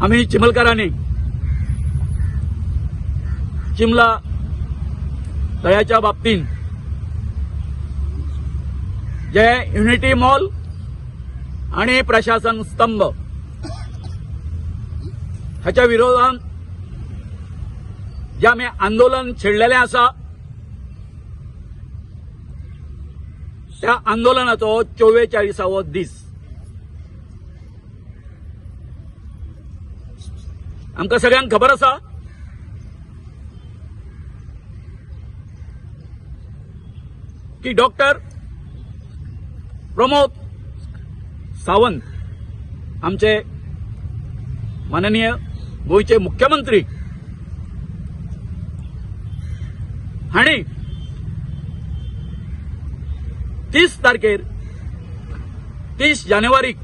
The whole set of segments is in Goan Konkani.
आमी चिमलकारांनी चिमला तळ्याच्या बाबतींत जे युनिटी मॉल आणि प्रशासन स्तंभ ह्याच्या विरोधात जे आमी आंदोलन छेडलेलें आसा, त्या आंदोलनाचो 44वो दीस. आमकां सगळ्यांक खबर आसा की डॉक्टर प्रमोद सावंत, आमचे माननीय गोंयचे मुख्यमंत्री, हांणी 30 तारखेर, 30 जानेवारीक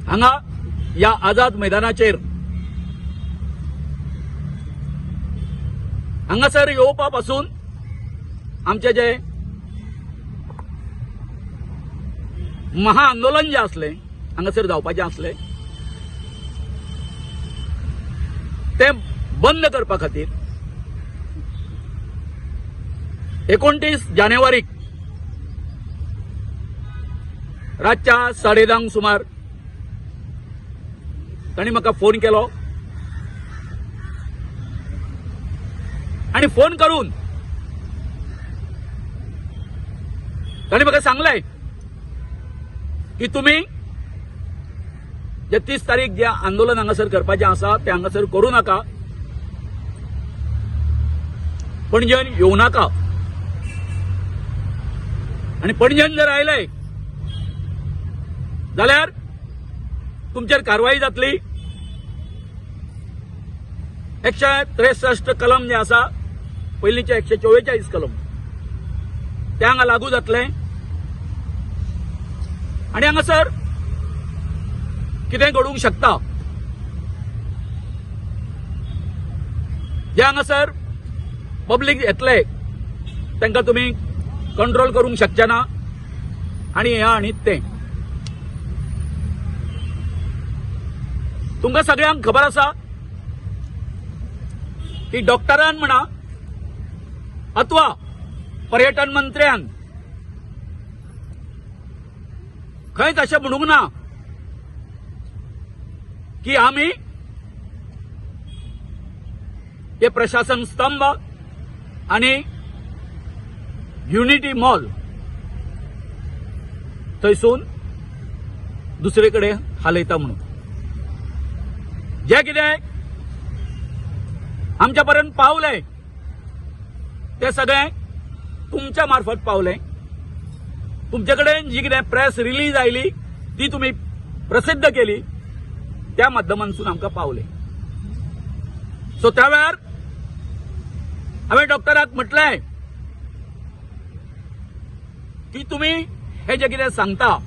हांगा ह्या आझाद मैदानाचेर हांगासर येवपा पासून आमचे जे महाआंदोलन जे आसलें, हांगासर जावपाचें आसलें, तें बंद करपा खातीर 29 जानेवारीक रातच्या 10:30 सुमार तांणी म्हाका फोन केलो आणि फोन करून तांणी म्हाका सांगलें की तुमी जे 30 तारीख जे आंदोलन हांगासर करपाचें आसा तें हांगासर करूं नाका, पणजेन येवं नाका आनी पणजेन जर आयले जाल्यार तुमचेर कारवाई जातली. 163 कलम जे आसा, पयलींचे 144 कलम, ते हांगा लागू जातले आनी हांगासर कितें घडूंक शकता. जे हांगासर पब्लीक येतले तांकां तुमी कंट्रोल करूंक शकचे ना आनी हें आनी तें. तुमकां सगळ्यांक खबर आसा की डॉक्टरान म्हणा अथवा पर्यटन मंत्र्यान खंयच अशें म्हणूंक ना की आमी हे प्रशासन स्तंभ आनी युनिटी मॉल थंयसून दुसरे कडेन हालयता म्हणून. जे कितें आमच्या पर्यंत पावलें ते सगळें तुमच्या मार्फत पावलें. तुमचे कडेन जी कितें प्रेस रिलीज आयली ती तुमी प्रसिद्ध केली, त्या माध्यमांतसून आमकां पावलें. सो त्या वेळार हांवें डॉक्टराक म्हटलें की तुमी हे जे कितें सांगता,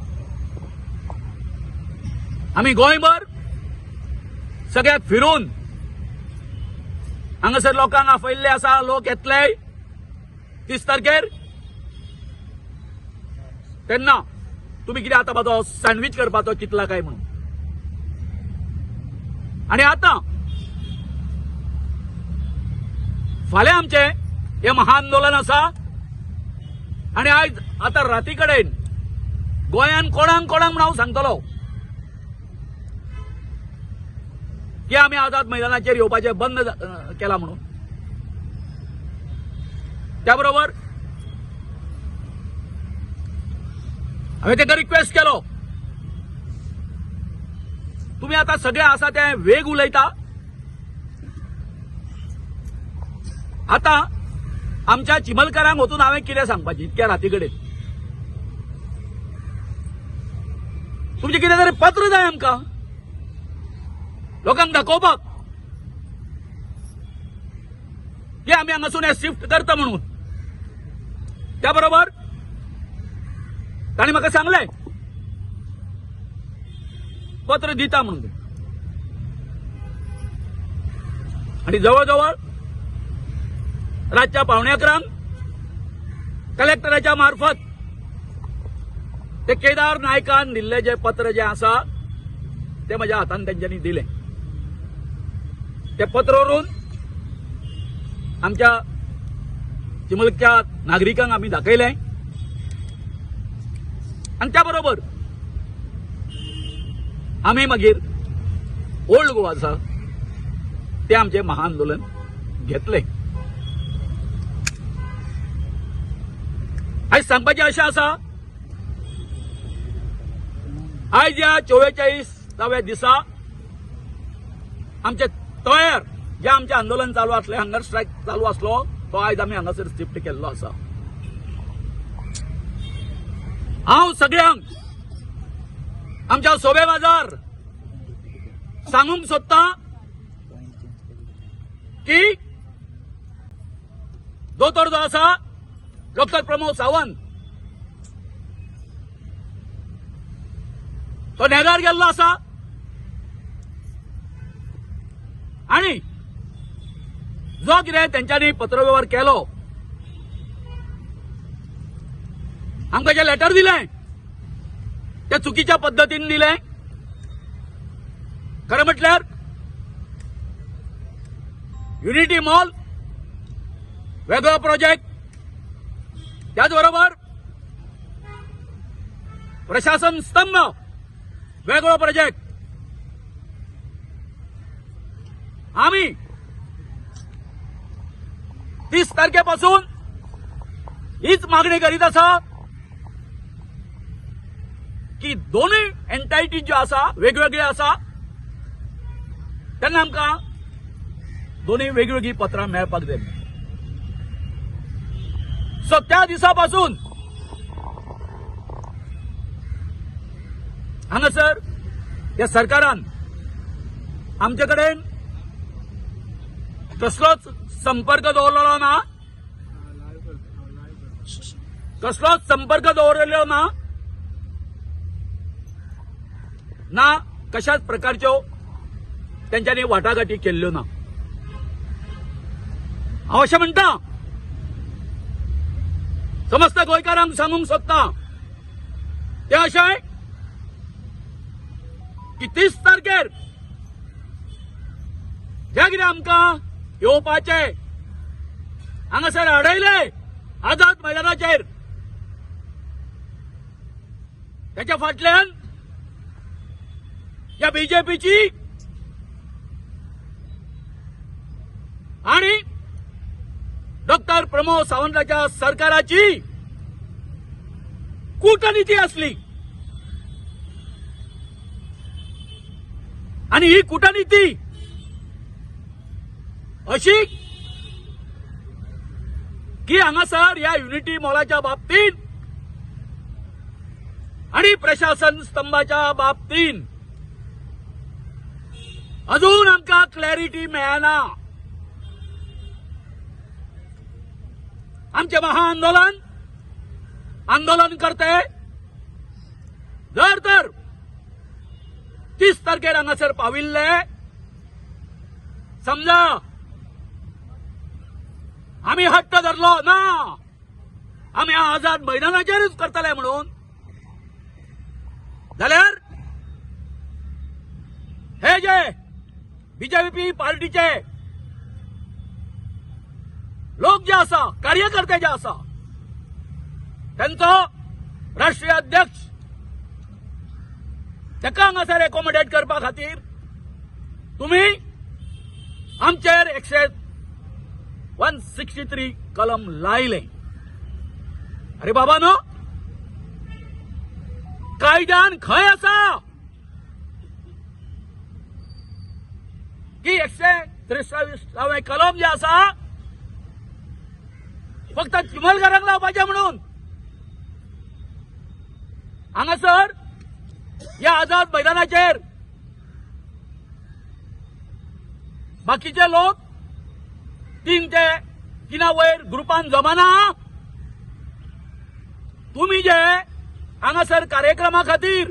आमी गोंयभर सगळ्याक फिरून हांगासर लोकांक आपयल्ले आसा, लोक येतले 30 तारखेर, तेन्ना तुमी कितें आतां म्हाजो सँडवीच करपाचो चिंतला काय म्हणून. आनी आतां फाल्यां आमचें हें महाआंदोलन आसा आनी आयज आतां राती कडेन गोंयान कोणाक कोणाक म्हूण हांव सांगतलो की आमी आझाद मैदानाचेर येवपाचें बंद केलां म्हणून. त्या बरोबर हांवें ताका रिक्वेस्ट केलो, तुमी आतां सगळे आसा ते वेग उलयता, आतां आमच्या चिमलकारांक वचून हांवें कितें सांगपाचें इतक्या राती कडेन? तुमचें कितें तरी पत्र जाय आमकां लोकांक दाखोवपाक की आमी हांगासून हें शिफ्ट करता म्हणून. त्या बरोबर तांणी म्हाका सांगलें पत्र दिता म्हणून. आनी जवळ जवळ रातच्या 10:45 कलेक्टराच्या मार्फत ते केदार नायकान दिल्ले जे पत्र जे आसा तें म्हज्या हातान तेंच्यांनी दिलें. तें पत्र व्हरून आमच्या चिंबलच्या नागरिकांक आमी दाखयलें आनी त्या बरोबर आमी मागीर ओल्ड गोवा आसा तें आमचें महाआंदोलन घेतलें. आयज सांगपाचें अशें आसा, आयज ह्या 44व्या दिसा आमचे तयार जे आमचें आंदोलन चालू आसलें, हंगर स्ट्रायक चालू आसलो, तो आयज आमी हांगासर शिफ्ट केल्लो आसा. हांव सगळ्यांक आमच्या सोबे बाजार सांगूंक सोदता की दोतोर जो आसा डॉक्टर प्रमोद सावंत तो नेगार गेल्लो आसा आणि जो कितें तेंच्यांनी पत्रवेव्हार केलो, आमकां जें लेटर दिलें तें चुकीच्या पद्दतीन दिलें. खरें म्हटल्यार युनिटी मॉल वेगळो प्रोजेक्ट, त्याच बरोबर प्रशासन स्तंभ वेगळो प्रोजेक्ट. आमी 30 तारखेपासून हीच मागणी करीत आसा की दोनूय एंटायटी ज्यो आसा वेगवेगळ्यो आसा तेन्ना आमकां दोनूय वेगवेगळीं पत्रां मेळपाक जाय. सो त्या दिसा पासून हांगासर त्या सरकारान आमचे कडेन कसलोच संपर्क दवरलेलो ना, कसलोच संपर्क दवरलेलो ना, ना कशाच प्रकारच्यो तेंच्यांनी वाटाघाटी केल्ल्यो ना. हांव अशें म्हणटा, समस्त गोंयकारांक सांगूंक सोदता तें अशें की 30 तारखेर जे कितें आमकां येवपाचें हांगासर अडयले आझाद मैदानाचेर, त्याच्या फाटल्यान या बीजेपीची आणि डॉक्टर प्रमोद सावंताच्या सरकाराची कूटनीती असली आणि ही कूटनीती अशी की हांगासर ह्या युनिटी मॉलाच्या बाबतीत आणि प्रशासन स्तंभाच्या बाबतीत अजून आमकां क्लॅरिटी मेळना. आमचें महाआंदोलन आंदोलन करते जर तर 30 तारखेर हांगासर पाविल्ले समजा आमी हट्ट धरलो ना आमी आझाद मैदानाचेरूच करतले म्हणून, जाल्यार हे जे बीजेपी पार्टीचे लोक जे आसा, कार्यकर्ते जे आसा, तांचो राष्ट्रीय अध्यक्ष ताका हांगासर एकोमोडेट करपा खातीर तुमी आमचेर 163 कलम लायलें. अरे बाबा नो, कायद्यान खंय आसा की 143 कलम जे आसा फक्त चिमलकारांक लावपाचें म्हणून? हांगासर ह्या आझाद मैदानाचेर बाकीचे लोक 3 ते 3 वयर ग्रुपान जमाना. तुमी जे हांगासर कार्यक्रमा खातीर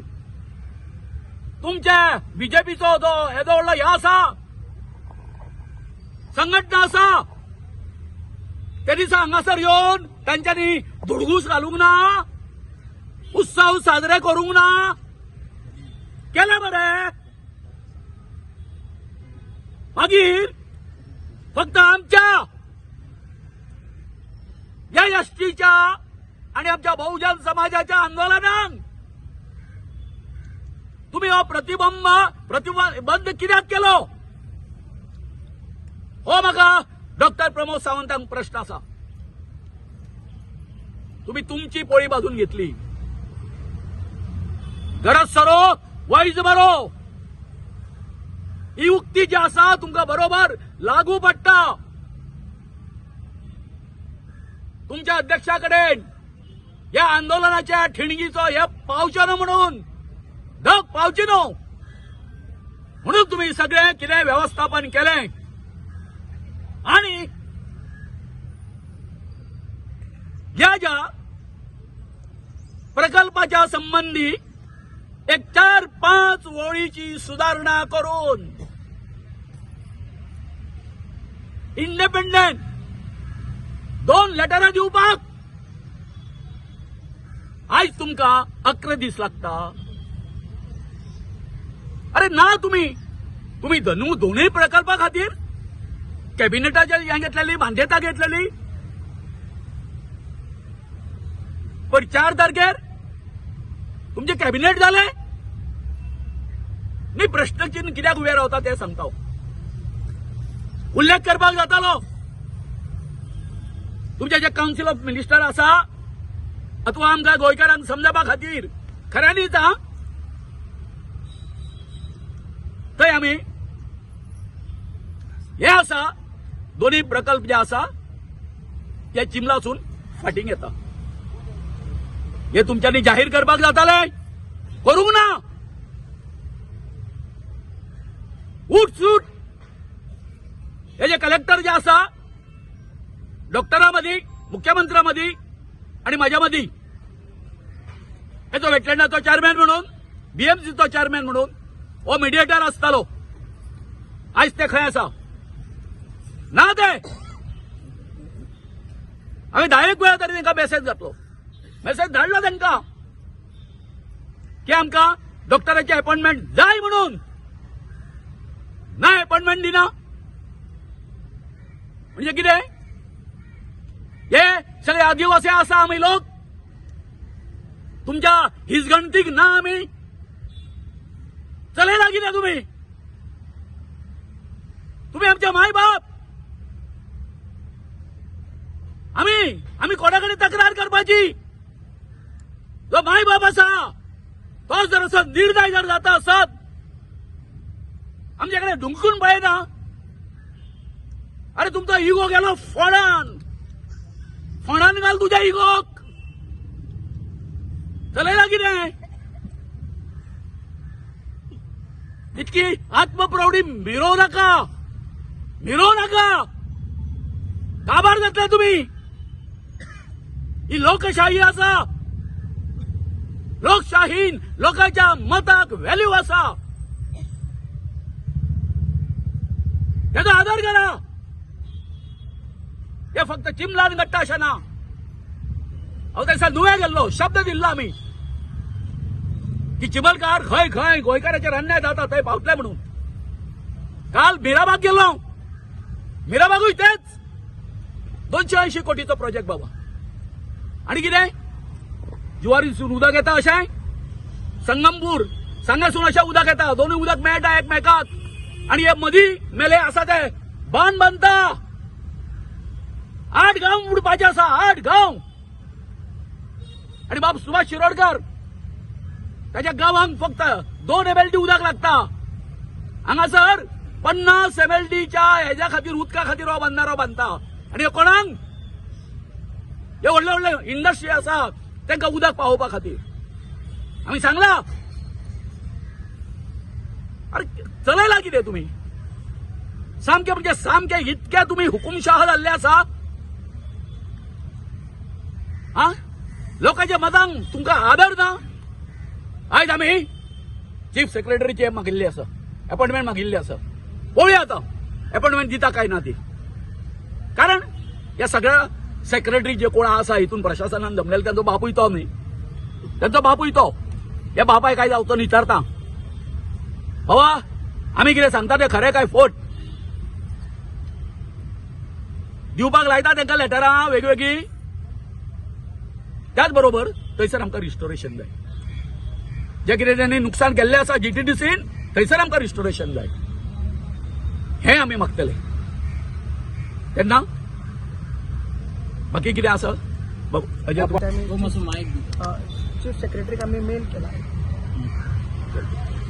तुमच्या बीजेपीचो जो येदो व्हडलो हे आसा संघटना आसा ते दिसा हांगासर येवन तांच्यांनी धुडगूस घालूंक ना, उत्सव साजरे करूंक ना, केले बरे. मागीर फक्त आमच्या या एसटीच्या आणि आमच्या बहुजन समाजाच्या आंदोलनाक तुम्ही हो प्रतिबंब प्रतिबंध कित्याक केलो? हो म्हाका डॉक्टर प्रमोद सावंतांक प्रश्न आसा. तुम्ही तुमची पोळी बाजून घेतली. गरज सरो वैज बरो ही उक्ती जी आसा तुमकां बरोबर लागू पडटा. तुमच्या अध्यक्षा कडेन या आंदोलनाच्या ठिणगीचो हे पावचो न्हू म्हणून, धक पावची न्हू म्हणून तुम्ही सगळे कितें व्यवस्थापन केलें आणि ह्या ज्या प्रकल्पाच्या संबंधी एक 4-5 ओळीची सुधारणा करून इंडिपेंडंट 2 लेटरां दिवपाक आयज तुमकां 11 दीस लागता. अरे ना, तुम्ही तुम्ही धनू दोनूय प्रकल्पा खातीर कॅबिनेटाच्या हें घेतलेली मान्यता घेतलेली, पण 4 तारखेर तुमचे कॅबिनेट जालें न्ही. प्रश्नचिन्ह कित्याक उबें रावता तें सांगता हांव. उल्लेख करपाक जातालो तुमचे जे कावन्सिल ऑफ मिनिस्टर आसा अथवा आमकां गोंयकारांक समजपा खातीर खऱ्यांनीच हा थंय आमी हे आसा दोनूय प्रकल्प जे आसा ते चिमलासून फाटीं घेता. हे तुमच्यांनी जाहीर करपाक जाताले, करूंक ना. उठ सूट हे जे कलेक्टर जे आसा डॉक्टरा मदीं, मुख्यमंत्र्या मदीं आनी म्हाज्या मदीं, हेचो वेटलँडाचो चॅरमॅन म्हणून, बीएमसीचो चॅरमॅन म्हणून हो मिडिएटर आसतालो. आयज ते खंय आसा? ना ते. हांवें 10 वेळा तरी तांकां मेसेज घातलो, मेसेज धाडलो तांकां की आमकां डॉक्टराची अपॉइंटमेंट जाय म्हणून. ना अपॉइंटमेंट दिना म्हणजे कितें? हे सगळे आदिवासी आसा आमी लोक, तुमच्या हिजगणतीक ना आमी चलयला कितें? तुमी तुमी आमचे माय बाप, आमी आमी कोणा कडेन तक्रार करपाची? जो माय बाप आसा तोच जर असो निर्णय जर जाता आसत आमचे कडेन ढुंकून पळयना. अरे तुमचो इगो गेलो फोणान, फोणान घाल तुज्या इगोक. चलयला कितें? इतकी आत्मप्रौढी मिरोवं नाका, मिरोवं नाका, काबार जातले तुमी. ही लोकशाही आसा, लोकशाहीन लोकांच्या मताक व्हॅल्यू आसा, त्याचो आदर करा. हे फक्त चिमलान घडटा अशें ना. हांव त्या दिसा नुवें गेल्लो, शब्द दिल्लो आमी की चिमलकार खंय खंय गोंयकाराचेर अन्याय जाता थंय पावतले म्हणून. काल मिराबाग गेलो, मिराबागूय तेच 280 कोटीचो प्रोजेक्ट बाबा. आनी कितें जुवारीसून उदक येता अशें, संगमपूर सांगासून अशें उदक येता, दोनूय उदक मेळटा एकमेकाक. आनी हे मदीं मेले आसा ते बांद बांदता. 8 गांव उडपाचे आसा, 8 गांव. आनी बाब सुभाष शिरोडकर ताच्या गांवांक फक्त 2 MLD उदक लागता. हांगासर 50 MLDच्या हेज्या खातीर उदका खातीर हो बंदारो बांदता. आनी हे कोणाक हे व्हडले व्हडले इंडस्ट्री आसा तांकां उदक पावोवपा खातीर आमी सांगला. अरे चलयला कितें तुमी? सामके म्हणजे सामके इतके तुमी हुकुमशाह जाल्ले आसा. हा लोकांच्या मतांक तुमकां आदर ना. आयज आमी चीफ सेक्रेटरीचे मागिल्ली आसा, अपॉइंटमेंट मागिल्ली आसा. पळोवया आतां अपॉइंटमेंट दिता काय ना ती. कारण ह्या सगळ्या सेक्रेटरी जे कोण आसा हितून प्रशासनान जमलेले तांचो बापूय तो न्ही, तांचो बापूय तो. ह्या बापाय काय जावचो विचारता, बाबा आमी कितें सांगता तें खरें काय फोट? दिवपाक लायता तांकां लेटरां वेगवेगळीं. त्याच बरोबर थंयसर आमकां रिस्टोरेशन जाय. जे कितें तेणी नुकसान केल्लें आसा जीटीडीसीन, थंयसर आमकां रिस्टोरेशन जाय, हें आमी मागतले तेन्ना. बाकी कितें आसा बाबू अजय? चीफ सेक्रेटरीक आमी मेल केला.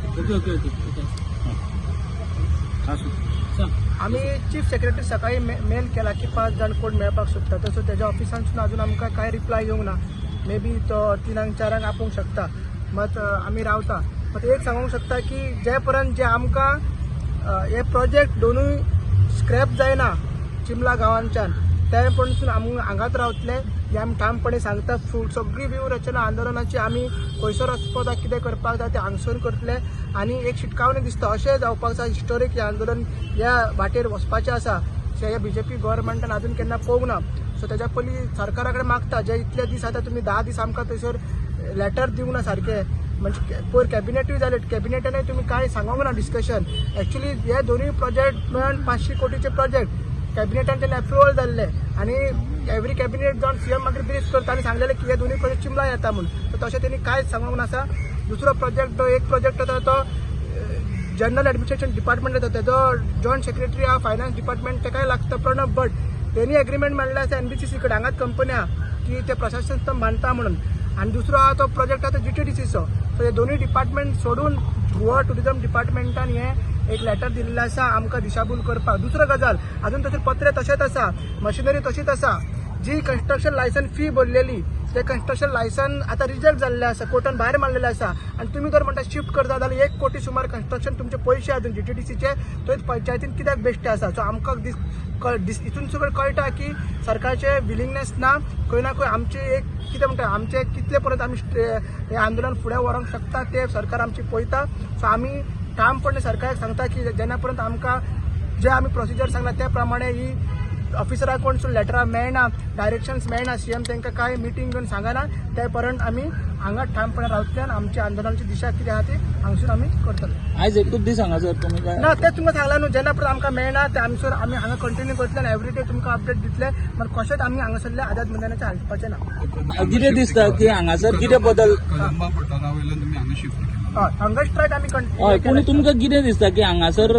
ओके ओके ओके ओके आमी चीफ सेक्रेटरी सकाळी मेल केला की 5 जाण कोण मेळपाक सोदता. तसो तेज्या ऑफिसांतसून अजून आमकां कांय रिप्लाय येवंक ना. मे बी तो 3क 4क आपोवंक शकता. मात आमी रावता. मात एक सांगूंक शकता की जे पर्यंत जे आमकां हे प्रोजेक्ट दोनूय स्क्रॅप जायना चिमला गांवांच्यान, ते पणसून आमी हांगाच रावतले हें आमी ठामपणे सांगता. सगळी व्यूह रचना आंदोलनाची आमी खंयसर वचपाक जाय, कितें करपाक जाय तें हांगसर करतले. आनी एक शिटकावणी दिसता, अशें जावपाक जाय, हिस्टोरीक हें आंदोलन ह्या वाटेर वचपाचें आसा. हे बीजेपी गव्हर्मेंटान अजून केन्ना पळोवंक ना. सो तेज्या पयलीं सरकारा कडेन मागता, जे इतले दीस आतां तुमी 10 दीस आमकां थंयसर लेटर दिवंक ना सारकें, म्हणजे पयर कॅबिनेटूय जालें, कॅबिनेटानूय तुमी कांय सांगोंक ना डिस्कशन. एक्चुली हे दोनूय प्रोजेक्ट मेळून 500 कोटीचे प्रोजेक्ट कॅबिनेटान तेन्ना एप्रुवल जाल्ले आनी एवरी कॅबिनेट जावन सीएम मागीर ब्रीफ करता आनी सांगलेले की हे दोनूय प्रोजेक्ट चिमला येता म्हूण. सो तशें तेणी कांयच सांगूंक नासा. दुसरो प्रोजेक्ट, एक प्रोजेक्ट आसा तो जनरल एडमिनिस्ट्रेशन डिपार्टमेंट येता, तेजो जॉयंट सेक्रेटरी आहा फायनान्स डिपार्टमेंट, तेकाय लागता प्रणब भट. तेणी एग्रीमेंट मांडले आसा एनबीसीसी कडेन, हांगाच कंपनी आहा की ते प्रशासन स्तंभ बांदता म्हणून. आनी दुसरो आहा तो प्रोजेक्ट आहा तो जीटीडीसीचो. सो हे दोनूय डिपार्टमेंट सोडून गोवा टुरिझम डिपार्टमेंटान हे एक लेटर दिल्लें आसा आमकां दिशाभूल करपाक. दुसरो गजाल, अजून तशें पत्रे तशेंच आसा, मशिनरी तशीच आसा. जी कन्स्ट्रक्शन लायसन फी भरलेली ते कन्स्ट्रक्शन लायसन आतां रिजेक्ट जाल्लें आसा, कोर्टान भायर मारलेलें आसा. आनी तुमी जर म्हणटा शिफ्ट करता जाल्यार 1 कोटी सुमार कन्स्ट्रक्शन तुमचे पयशे अजून जीटीडीसीचे थंय पंचायतीन कित्याक बेश्टे आसा. सो आमकां हितून सगळें कळटा की सरकारचे विलिंगनेस ना. खंय ना खंय आमचे एक कितें म्हणटा, आमचे कितले पर्यंत आमी हें आंदोलन फुडें व्हरूंक शकता ते सरकार आमची पळयता. सो आमी ठामपणे सरकाराक सांगता की जेन्ना पर्यंत आमकां जे आमी प्रोसिजर सांगला त्या प्रमाणे ही ऑफिसरा कडसून लेटरां मेळना, डायरेक्शन्स मेळना, सीएम तांकां कांय मिटींग घेवन सांगना, ते पर्यंत आमी हांगा ठामपणे रावतले आनी आमच्या आंदोलनाची दिशा कितें आहा ती हांगसून आमी करतले. आयज एकूच दीस हांगासर तुमी काय? ना, तें तुमकां सांगलां न्हू, जेन्ना पर्यंत आमकां मेळना ते आमसर आमी हांगा कंटिन्यू करतले आनी एवरी डे तुमकां अपडेट दितले. मात कशेंच आमी हांगासरले आझाद मैदानाचेर हालपाचें ना. कितें दिसता की हांगासर कितें बदल? कदंबा पठारा वयल्यान तुमी हांगा शिफ्ट केला. हय, हंगर स्ट्रायक आमी हय, पूण तुमकां कितें दिसता की हांगासर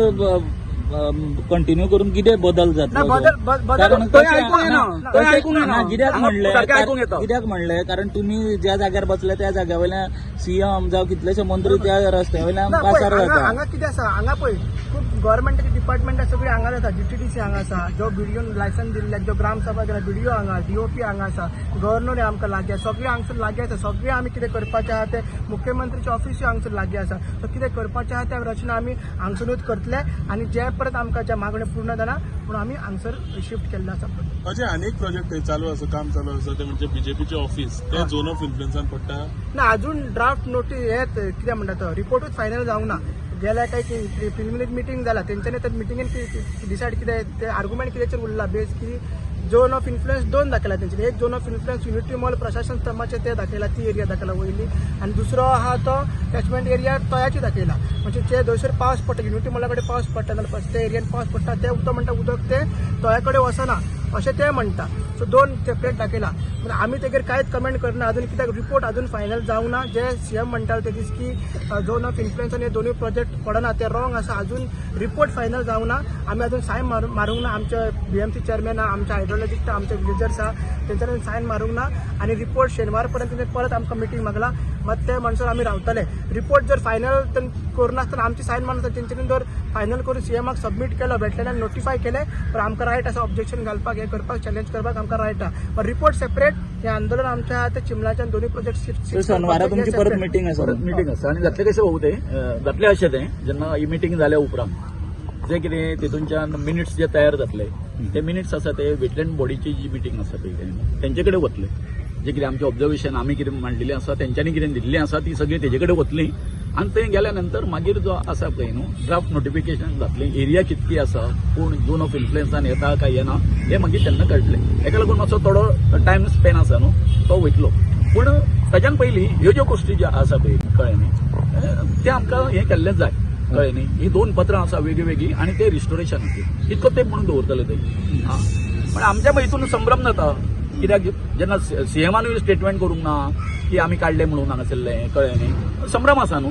कंटिन्यू करून कितें बदल ना, जातलो? बदल कारण थंय कशें- आयकूंक येना. ना, थंय तशें- आयकूंक येना. ना, कित्याक हांगा म्हणलें, सारकें आयकूंक येता. कित्याक म्हणलें, कारण तुमी ज्या जाग्यार बसले त्या जाग्या वयल्यान सीएम जावं कितलेशे मंत्री त्या रस्त्या वयल्यान ना, पळय, पासार हांगा जाता. हांगा कितें आसा, हांगा पळय खूब गव्हर्मेंटाचे डिपार्टमेंट सगळीं हांगा जाता. जीटीडीसी हांगा आसा, जो बीडीओन लायसन दिल्ले, जो ग्रामसभा दिल्या बीडीओ हांगा, डीओपी हांगा आसा, गव्हर्नर आमकां लागीं आसा, सगळें हांगसर लागीं आसा. सगळें आमी कितें करपाचें आहा तें मुख्यमंत्रीचे ऑफिसूय हांगसर लागीं आसा. सो कितें करपाचें आहा त्या रचना आमी हांगसरूच करतले आनी जे परत आमकां ज्या मागण्यो पूर्ण जाना पूण आमी हांगसर शिफ्ट केल्ले आसा. अजय, अनेक प्रोजेक्ट थंय चालू आसा, काम चालू आसा, ते म्हणजे बीजेपीचे ऑफिस ते झोन ऑफ इन्फ्लुएन्सान पडटा. ना, अजून ड्राफ्ट नोटीस हे कितें म्हणटा तो रिपोर्टूच फायनल जावंक ना. गेल्या काय प्रिलिमिनरी मिटींग जाला तेंच्यांनी, त्या मिटिंगेन डिसायड कितें ते आर्ग्युमेंट कित्याचेर उरला बेज की झोन ऑफ इन्फ्लुएन्स दोन दाखयला तेंच्यांनी. एक zone of influence unity mall प्रशासन स्तंभाचे ते दाखयला, ती एरिया दाखयला वयली, आनी दुसरो आहा तो कॅचमेंट एरिया तोयाची दाखयला. म्हणजे जे थंयसर पावस पडटा, युनिटी मॉला कडेन पावस पडटा जाल्यार ते एरियन पावस पडटा ते तो म्हणटा उदक ते तोया कडेन वचना अशें ते म्हणटा. सो दोन सेपरेट दाखयला. पूण आमी तेगेर कांयच कमेंट करना अजून, कित्याक रिपोर्ट अजून फायनल जावंक ना. जे सीएम म्हणटाले ते दीस की झोन ऑफ इन्फ्लुएन्स आनी हे दोनूय प्रोजेक्ट पडना ते रॉंग आसा, अजून रिपोर्ट फायनल जावंक ना. आमी अजून सायन मारूंक ना. आमचे बीएमसी चेअरमॅन आहा, आमचे हायड्रोलॉजिस्ट आहा, आमचे विलेजर्स आहा, तेंच्यानी सायन मारूंक ना. आनी रिपोर्ट शेनवार पर्यंत तेंच्यानी परत आमकां मिटींग मागला, मात ते म्हणसर आमी रावतले. रिपोर्ट जर फायनल करिनासतना आमची सायन मारनासतना तेंच्यांनी जर फायनल करून सीएमाक सबमीट केलो, वेटलँडान नोटिफाय केलें, पण आमकां रायट आसा ऑब्जेक्शन घालपाक, हें करपाक, चॅलेंज करपाक आमकां रायट आहा. पण रिपोर्ट सेपरेट, हें आंदोलन आमचें आहा तें चिमलाच्यान दोनूय प्रोजेक्ट. शनिवारा तुमची परत मिटींग आसा. परत मिटींग आसा आनी जातलें कशें बाबू तें, जातलें अशें तें, जेन्ना ही मिटींग जाल्या उपरांत जे कितें तितूनच्यान मिनिट्स जे तयार जातले ते मिनिट्स आसा ते वेटलँड बॉडीची जी मिटींग आसा पळय तेंचे कडेन वतले. जे कितें आमचें ऑब्जर्वेशन आमी कितें मांडलेलें आसा, तेंच्यांनी कितें दिल्लें आसा ती सगळी तेजे कडेन वतली. आनी थंय गेल्या नंतर मागीर जो आसा पळय न्हू ड्राफ्ट नोटिफिकेशन जातलें, एरिया कितकी आसा, कोण झोन ऑफ इन्फ्लुएन्सान येता काय येना हें मागीर तेन्ना कळटलें. हेका लागून मातसो थोडो टायम स्पेन आसा न्हू तो वयतलो. पूण ताच्यान पयलीं ह्यो ज्यो गोश्टी ज्यो आसा पळय, कळ्ळें न्ही, तें आमकां हें केल्लें जाय, कळ्ळें न्ही. ही दोन पत्रां आसा वेगळी वेगळी आनी ते रिस्टोरेशन इतको तेंप म्हणून दवरतले ते. आं. पण आमच्या हितून संभ्रम जाता कित्याक जेन्ना सीएमानूय स्टेटमेंट करूंक ना की आमी काडले म्हणून हांगासरलें, कळ्ळें न्ही, संभ्रम आसा न्हू.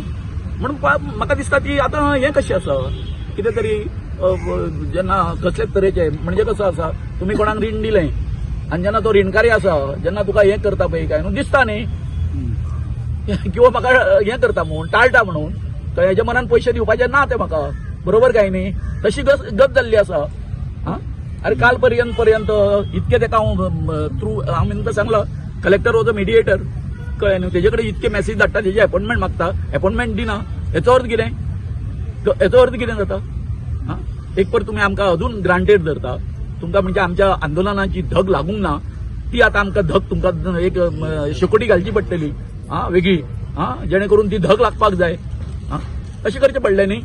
म्हणून म्हाका दिसता की आतां हें कशें आसा कितें तरी जेन्ना कसलेच तरेचे, म्हणजे कसो आसा, तुमी कोणाक रीण दिलें आनी जेन्ना तो रिणकारी आसा जेन्ना तुका हें करता पळय काय न्हू दिसता न्ही किंवा म्हाका हें करता म्हणून टाळटा म्हणून, तर हेज्या मनान पयशे दिवपाचे ना ते म्हाका, बरोबर काय न्ही? तशी गत जाल्ली आसा. आं, अरे काल पर्यंत पर्यंत इतके तेका हांव थ्रू हांव तुमकां सांगलां, कलेक्टर वॉज अ मिडिएटर, कळ्ळें न्हू? तेजे कडेन इतके मॅसेज धाडटा, तेजी अपॉयंटमेंट मागता, अपॉयंटमेंट दिना. हेचो अर्थ कितें? हेचो अर्थ कितें जाता? आं, एक पर तुमी आमकां अजून ग्रांटेड धरता, तुमकां म्हणजे आमच्या आंदोलनाची धग लागूंक ना ती आतां आमकां धग तुमकां एक शेकोटी घालची पडटली, आं, वेगळी, आं, जेणे करून ती धग लागपाक जाय. आं, अशें करचें पडलें न्ही.